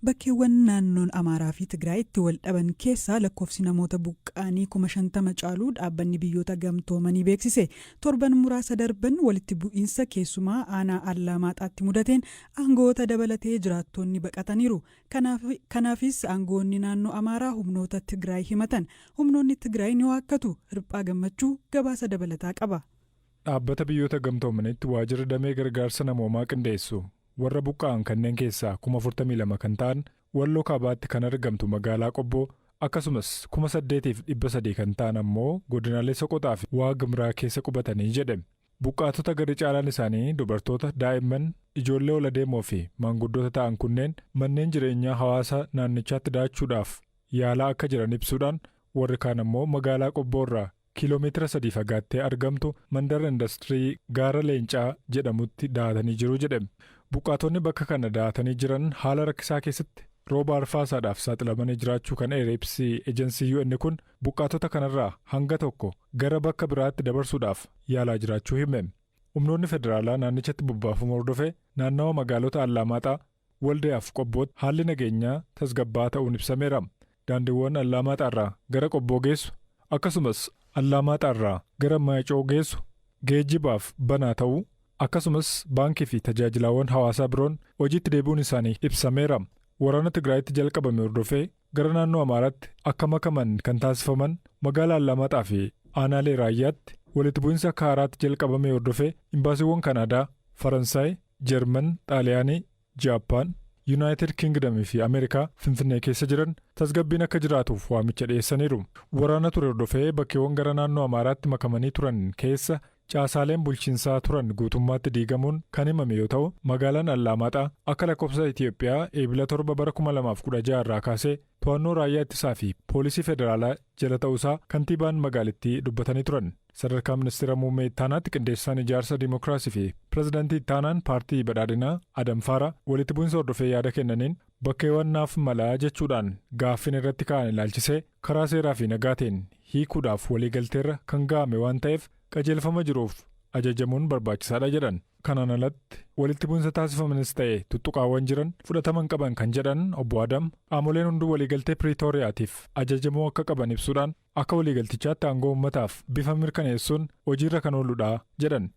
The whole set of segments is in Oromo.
Bakkeewwan naannoon Amaaraa fi Tigraay itti wal dhaban keessaa lakkoofsi namoota buqqaanii 50,000 caaluu Dhaabbanni Biyyoota Gamtoomanii beeksise. Torban muraasa darban walitti bu'iinsa keessumaa aanaa Allaamaaxaatti mudateen aango'oota dabalatee jiraattonni baqataniiru. Kanaafis aango'oonni naannoo Amaaraa humnoota Tigraay himatan. Humnoonni Tigraay ni waakkatu. Hirphaa Gammachuu gabaasa dabalataa qaba. Dhaabbata Biyyoota Gamtoomanitti waajirri damee gargaarsa namoomaa qindeessu warra buqqa'an kanneen keessaa 42,000 kan ta'an Walloo Kaabaatti kan argamtu magaalaa Qobboo, akkasumas 8,300 kan ta'an ammoo godinaalee Soqoxaa fi Waag-Himraa keessa qubatanii jedhe. Buqqaatota garri caalaan isaanii dubartoota, daa'imman, ijoollee ol adeemoo fi maanguddoota ta'an kunneen manneen jireenyaa hawaasa naannichaatti da'achuudhaaf yaalaa akka jiran ibsuudhaan, warri kaan ammoo magaalaa Qobboo irraa kiiloomeetira 3 fagaattee argamtu mandara indastirii Gaara Leencaa jedhamutti da'atanii jiru jedhe. Buqqaatonni bakka kana da'atanii jiran haala rakkisaa keessatti rooba arfaasaadhaaf saaxilamanii jiraachuu kan eere ibsi ejensii UN kun, buqqaatota kanarraa hanga tokko gara bakka biraatti dabarsuudhaaf yaalaa jiraachuu hime. Humnoonni federaalaa naannichatti bobbaafamuu hordofee naannawa magaalota Allaamaaxaa, Waldayaaf Qobbootti haalli nageenyaa tasgabbaa'aa ta'uun ibsameera. Daandiiwwan Allaamaaxaarraa gara Qobboo geessu akkasumas Allaamaaxaarraa gara Maayicoo geessu geejjibaaf banaa ta'uu, akkasumas baankii fi tajaajilaawwan hawaasaa biroon hojiitti deebi'uun isaanii ibsameera. Waraana Tigraayitti jalqabame hordofee gara naannoo Amaaraatti akka makaman kan taasifaman magaalaa Allaamaaxaa fi aanaalee Raayyaatti walitti bu'insa akka haaraatti jalqabame hordofee imbaasiiwwan Kanaadaa, Faransaay, Jarman, Xaaliyaanii, Jaappaan, Yunaayitid Kingdam fi Ameerikaa Finfinnee keessa jiran tasgabbiin akka jiraatuuf waamicha dhiyeessaniiru. Waraana ture hordofee bakkeewwan gara naannoo Amaaraatti makamanii turan keessa caasaaleen bulchiinsaa turan guutummaatti diigamuun kan himame yoo ta'u, magaalaan Allaamaaxaa akka lakkoofsa Itiyoophiyaa Eebila 7 bara 2016 irraa kaasee to'annoo raayyaa ittisaa fi poolisii federaalaa jala ta'uusaa kantiibaan magaalittii dubbatanii turan. Sadarkaa Ministeera Muummee Ittaanaatti Qindeessaan Ijaarsa Diimokiraasii fi Pirezidaantii Ittaanaan Paartii Badhaadhinaa Adam Faara walitti bu'insa hordofee yaada kennaniin, bakkeewwan naaf mala jechuudhaan gaaffiin irratti ka'an ilaalchisee karaa seeraa fi nagaatiin hiikuudhaaf waliigalteerra kan ga'ame waan ta'eef qajeelfama jiruuf ajajamuun barbaachisaadha jedhan. Kanaan alatti walitti bu'insa taasifamanis ta'e tuttuqaawwan jiran fudhatama hin qaban kan jedhan Obbo Adam, qaamoleen hunduu waliigaltee Piriitooriyaatiif ajajamuu akka qaban ibsuudhaan, akka waliigaltichaatti aangoo uummataaf bifa mirkaneessuun hojiirra kan ooludha jedhan.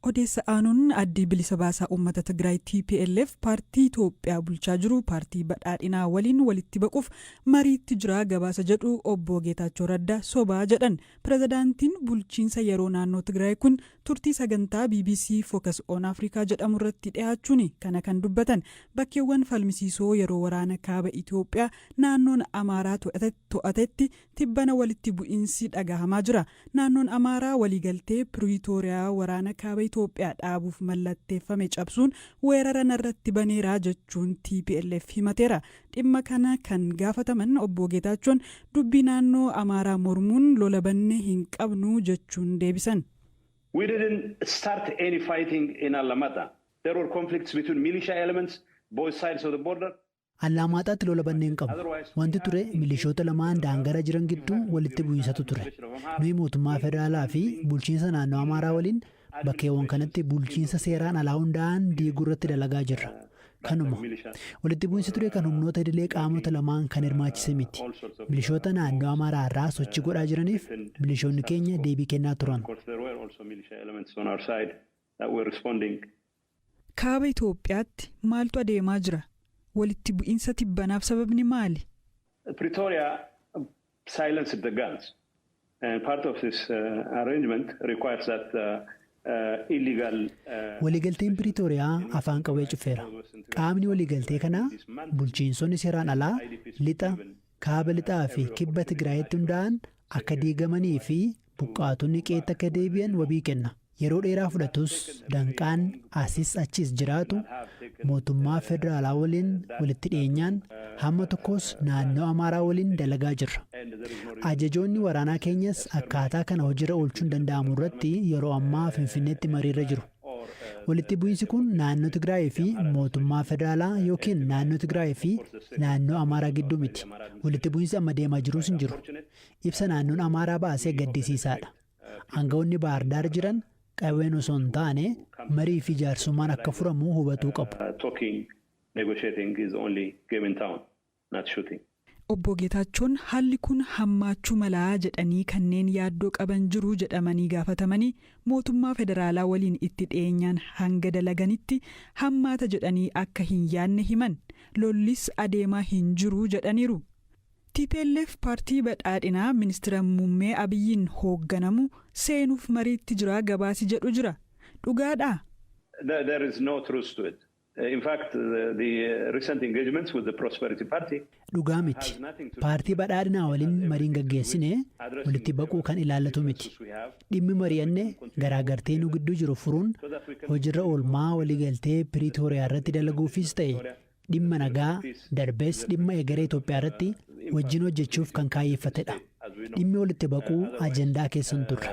Odeessa aanuun, Addi Bilisa Baasaa Uummata Tigraay TPLF paartii Itoophiyaa bulchaa jiru Paartii Badhaadhinaa waliin walitti baquuf mariitti jira gabaasa jedhu Obbo Geetaachoo Raddaa sobaa jedhan. Pirezidaantiin bulchiinsa yeroo naannoo Tigraay kun turtii sagantaa bbc Focus on Africa jedhamu irratti dhiyaachuuni kana kan dubbatan. Bakkeewwan falmisiisoo yeroo waraana kaaba Itoophiyaa naannoon Amaaraa to'atetti tibbana walitti bu'insi dhagahamaa jira. Naannoon Amaaraa waliigaltee Piriitooriyaa waraana kaaba Itoophiyaa dhaabuuf mallatteeffame cabsuun weerara narratti baneera jechuun tplf himateera. Dhimma kana kan gaafataman Obbo Geetaachoon dubbii naannoo Amaaraa mormuun lola banne hin qabnu jechuun deebisan. We didn't start any fighting in Alamata. There were conflicts between militia elements, both sides of the border. Allaamaaxaatti lola bannee hin qabnu. Wanti ture milishoota lamaan daangaara jiran gidduu walitti bu'iinsatu ture. Nuyi mootummaa federaalaa fi bulchiinsa naannoo Amaaraa waliin bakkeewwan kanatti bulchiinsa seeraan alaa hundaa'an diiguu irratti dalagaa jirra. Kanuma. Walitti bu'iinsi ture kan humnoota idilee qaamota lamaan kan hirmaachise miti. Milishoota naannoo Amaaraa irraa sochii godhaa jiraniif milishoonni keenya deebii kennaa turan. Kaaba Itoophiyaatti maaltu adeemaa jira? Walitti bu'iinsa tibbanaaf sababni maali? Pretoria silenced the guns, and part of this arrangement requires that illegal. Waliigalteen Piriitooriyaa afaan qawwee cufeera. Qaamni waliigaltee kanaa bulchiinsonni seeraan alaa lixa, kaaba lixaa fi kibba Tigraayitti hundaa'an akka diigamanii fi buqqaatonni qe'eetti akka deebi'an wabii kenna. Yeroo dheeraa fudhatus, danqaan asis achis jiraatu, mootummaa federaalaa waliin walitti dhiyeenyaan, hamma tokkos naannoo Amaaraa waliin dalagaa jirra. Ajajoonni waraanaa keenyas akkaataa kana hojiirra oolchuun danda'amu irratti yeroo ammaa Finfinneetti mariirra jiru. Walitti bu'iinsi kun naannoo Tigraayii fi mootummaa federaalaa yookiin naannoo Tigraayii fi naannoo Amaaraa gidduu miti. Walitti bu'iinsi amma deemaa jirus hin jiru. Ibsa naannoon Amaaraa baase gaddisiisaadha. Aangawoonni Baahirdaar jiran Qawween osoo hin taane marii fi jaarsummaan akka furamu hubatuu qabu. Talking, negotiating is the only game in town, not shooting. Obbo Geetaachoon haalli kun hammaachuu malaa jedhanii kanneen yaaddoo qaban jiru jedhamanii gaafatamanii, mootummaa federaalaa waliin itti dhiyeenyaan hanga dalaganitti hammaata jedhanii akka hin yaadne himan. Lollis adeemaa hin jiru jedhaniiru. TPLF paartii Badhaadhinaa ministeera muummee Abiyyiin hoogganamu seenuuf mariitti jira gabaasi jedhu jira. Dhugaadhaa? There is no truth to it. In fact, the recent engagements with the Prosperity Party Dhugaa miti. Paartii Badhaadhinaa waliin mariin gaggeessine walitti baquu kan ilaallatu miti. Dhimmi mari'anne garaagartee nu gidduu jiru furuun hojiirra oolmaa waliigaltee Piriitooriyaa irratti dalaguufis ta'e, dhimma nagaa darbees dhimma egeree Itoophiyaa irratti wajjin hojjechuuf kan kaayyeeffatedha. Dhimmi walitti baquu ajandaa keessa hin turre.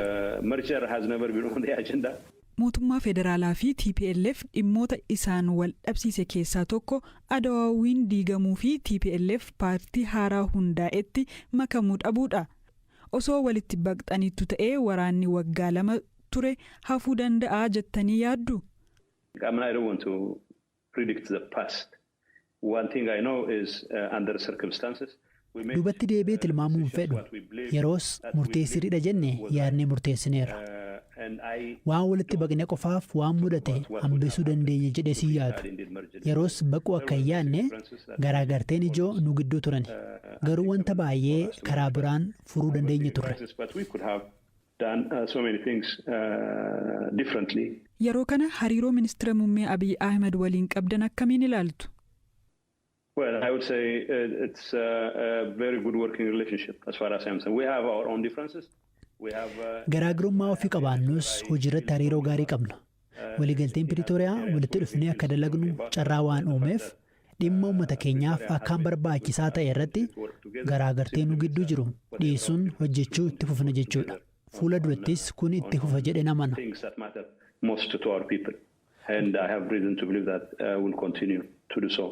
Merger has never been on the agenda. Mootummaa federaalaa fi TPLF dhimmoota isaan wal dhabsiise keessaa tokko Adawaawiin diigamuu fi TPLF paartii haaraa hundaa'etti makamuu dhabuudha. Osoo walitti baqxaniitu ta'ee waraanni waggaa 2 ture hafuu danda'a jettanii yaaddu? I mean, I don't want to predict the past. One thing I know is under circumstances. Duubatti deebi'ee tilmaamuu hin fedhu. Yeroos murtee sirriidha jenne yaadnee murteessineerra. Waan walitti baqne qofaaf waan mudate hambisuu dandeenya jedhee si yaadu. Yeroos baquu akka hin yaadne garaagarteen ijoo nu gidduu turan. Garuu wanta baay'ee karaa biraan furuu dandeenya turre. Done so many things differently. Yeroo kana hariiroo ministeera muummee Abiy Ahmed waliin qabdan akkamiin ilaaltu? Well, I would say it's a very good working relationship as far as I'm concerned. We have our own differences. We have. Garaagarummaa ofii qabaannus hojiirratti hariiroo gaarii qabna. Waliigalteen Piriitooriyaa walitti dhufnee akka dalagnu carraa waan uumeef, dhimma uummata keenyaaf akkaan barbaachisaa ta'e irratti garaagartee nu gidduu jiru dhiyeessuun hojjechuu itti fufna jechuudha. Fuula durattis kun itti fufa jedheen amana. Things that matter most to our people. And I have reason to believe that we'll continue to do so.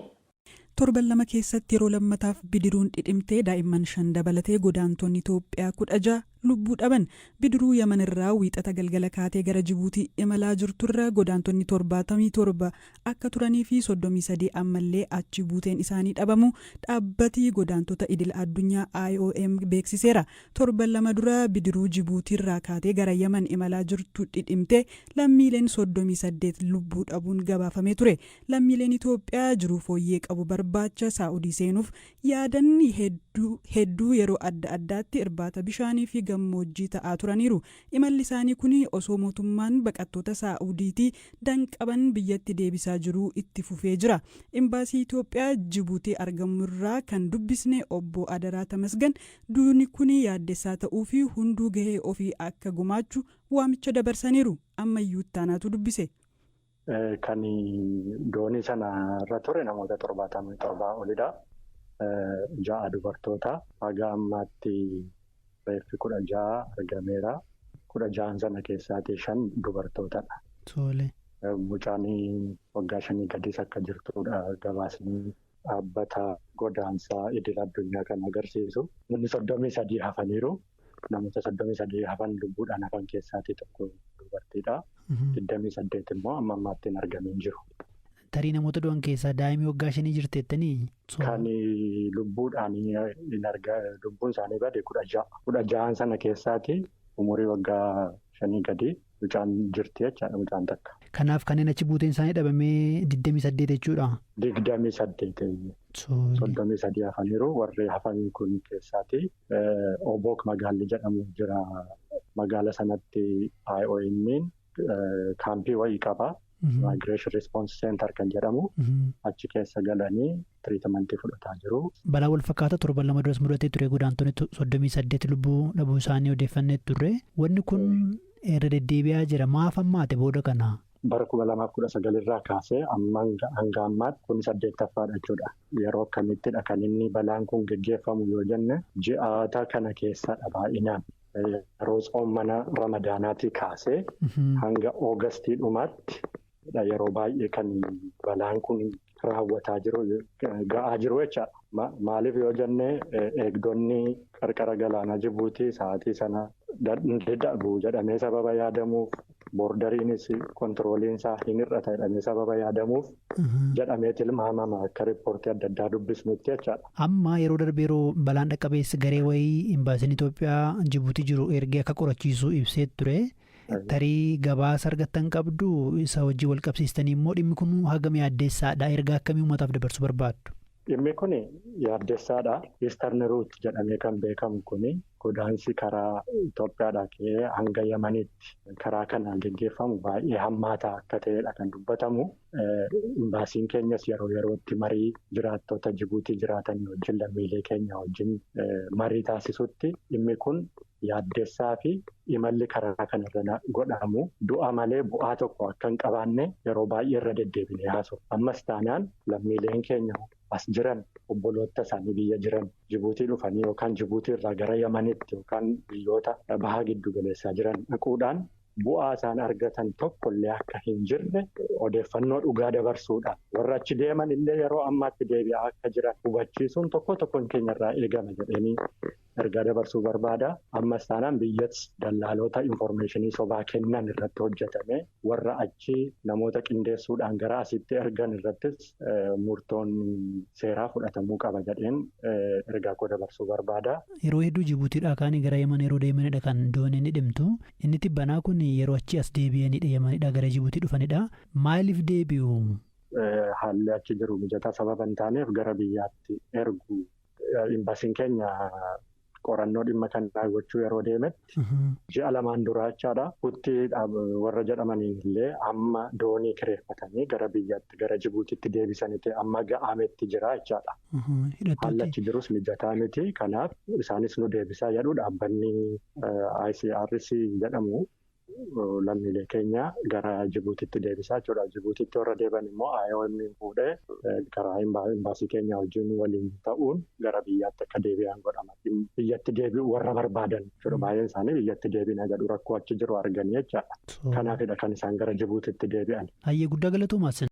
Torban 2 keessatti yeroo lammataaf bidiruun dhidhimtee daa'imman 5 dabalatee godaantonni Itoophiyaa 16 lubbuu dhaban. Bidiruu Yaman irraa Wiixata galgala kaatee gara Jibuutii imalaa jirturra godaantonni 77 akka turanii fi 33 ammallee achi buuteen isaanii dhabamu dhaabbatii godaantota idil addunyaa IOM beeksiseera. Torban 2 dura bidiruu Jibuutiirraa kaatee gara Yaman imalaa jirtu dhidhimtee lammiileen 38 lubbuu dhabuun gabaafamee ture. Lammiileen Itoophiyaa jiruu fooyyee qabu barbaacha Saa'udii seenuuf yaadan hedduu yeroo adda addaatti irbaata bishaanii fi gammoojjii ta'aa turaniiru. Imalli isaanii kun osoo mootummaan baqattoota Saa'udiitii danqaban biyyatti deebisaa jiruu itti fufee jira. Imbaasii Itoophiyaa Jibuutii argamurraa kan dubbisne obbo Adaraa Tamasgan duuni kun yaaddessaa ta'uu fi hunduu gahee ofii akka gumaachu waamicha dabarsaniiru. Ammayyuu ittaanaatu dubbise. Kan doonii sana irra ture namoota 77 olidha. 6 dubartoota. Haga ammaatti reeffi 16 argameera. 16n sana keessaatii 5 dubartootadha. Tole. Mucaan waggaa 5 gadis akka jirtudha gabaasni dhaabbata godaansaa idil addunyaa kan agarsiisu. Namni 33 hafaniiru. Namoota 33 hafan, lubbuudhaan hafan keessaatii tokko dubartiidha. 28 immoo amma ammaatti hin argamiin jiru. Tarii namoota du'an keessaa daa'imni waggaa 5 jirteettanii? Kan lubbuudhaan lubbuun isaanii bade 16. 16n sana keessaati umurii waggaa 5 gadi mucaan jirti jechaadha, mucaan takka. Kanaaf kanneen achi buuteen isaanii dhabamee 28 jechuudha. 28. 33 hafaniiru. Warri hafan kun keessaati Obook magaalli jedhamu jira. Magaala sanatti IOM'n kaampii wayii qaba. Migration Response Center kan jedhamu, achi keessa galanii treatmentii fudhataa jiru. Balaa wal fakkaata torban 2 duras mudatee ture, godaantonni 38 lubbuu dhabuu isaanii odeeffannee turre. Wanni kun irra deddeebi'aa jira. Maaf hammaate booda kana? Bara 2019 irraa kaasee amma hanga ammaatti kun saddeettaffaadha jechuudha. Yeroo akkamittidha kan inni balaan kun geggeeffamu yoo jenne, ji'aata kana keessadha baay'inaan. Yeroo tsoomana Ramadaanaatii kaasee hanga Oogastii dhumaatti yeroo baay'ee kan balaan kun raawwataa jiru, ga'aa jiru jechaadha. Maaliif yoo jenne, eegdonni qarqara galaanaa Jibuutii sa'aatii sana dadhabu jedhamee sababa yaadamuuf. Borderiinis controliinsaa hin hir'ata jedhamee sababa yaadamuuf jedhamee tilmaamama akka riippoortii adda addaa dubbisnutti jechaadha. Amma yeroo darbe yeroo balaan dhaqqabeessa garee wayii imbaasiin Itoophiyaa Jibuutii jiru ergee akka qorachiisu ibsee ture. Tarii gabaasa argattan qabdu isa wajjin wal qabsiistanii immoo dhimmi kun hagam yaaddeessaadha? Ergaa akkamii uummataaf dabarsuu barbaaddu? Dhimmi kun yaaddessaadha. Eastern Route jedhamee kan beekamu kun godaansi karaa Itoophiyaadhaa ka'ee hanga Yamaniitti karaa kanaan geggeeffamu baay'ee hammaataa akka ta'edha kan dubbatamu. Imbaasiin keenyas yeroo yerootti marii jiraattota Jibuutii jiraatanii wajjin, lammiilee keenya wajjin marii taasisutti, dhimmi kun yaaddessaa fi imalli karaa kanarra godhamu du'a malee bu'aa tokko akka hin qabaanne yeroo baay'ee irra deddeebinee haasa'u. Ammas taanaan lammiileen keenya as jiran obboloota isaanii biyya jiran Jibuutii dhufanii yookaan Jibuutii irraa gara Yamanitti yookaan biyyoota bahaa giddu galeessaa jiran dhaquudhaan bu'aa isaan argatan tokkollee akka hin jirre odeeffannoo dhugaa dabarsuudha. Warra achi deeman illee yeroo ammaatti deebi'aa akka jiran hubachiisuun tokko tokkoon keenyarraa eegama jedhanii ergaa dabarsuu barbaada. Ammas taanaan biyyas dallaalota informationii sobaa kennan irratti hojjetame, warra achi namoota qindeessuudhaan gara asitti ergan irrattis murtoon seeraa fudhatamuu qaba jedheen ergaa koo dabarsuu barbaada. Yeroo hedduu Jibuutiidhaa kaanii gara Yaman yeroo deemanidha kan dooniin ni dhimtu. Inni tibbanaa kun yeroo achi as deebi'anidha, Yamanidha gara Jibuutii dhufanidha. Maaliif deebi'u? Haalli achi jiru mijataa sababa hin taaneef gara biyyaatti ergu. Imbaasiin keenya qorannoo dhimma kanaa gochuu yeroo deemetti ji'a 2n duraa jechaadha. Hutti warra jedhamaniin illee amma doonii kireeffatanii gara biyyaatti, gara Jibuutitti deebisanitti amma ga'ametti jira jechaadha. Haalli achi jirus mijataa miti. Kanaaf isaanis nu deebisaa jedhu. Dhaabbanni ICRC jedhamu lammiilee keenya gara Jibuutitti deebisaa jechuudha. Jibuutitti warra deeban immoo IOM fuudhee karaa imbaasii keenya wajjin waliin ta'uun gara biyyaatti akka deebi'an godhama. Biyyatti deebi'u warra barbaadan jechuudha. Baay'een isaanii biyyatti deebina jedhu, rakkoo achi jiru arganii jechaadha. Kanaafidha kan isaan gara Jibuutitti deebi'an. Hayyee, guddaa galatoomaa.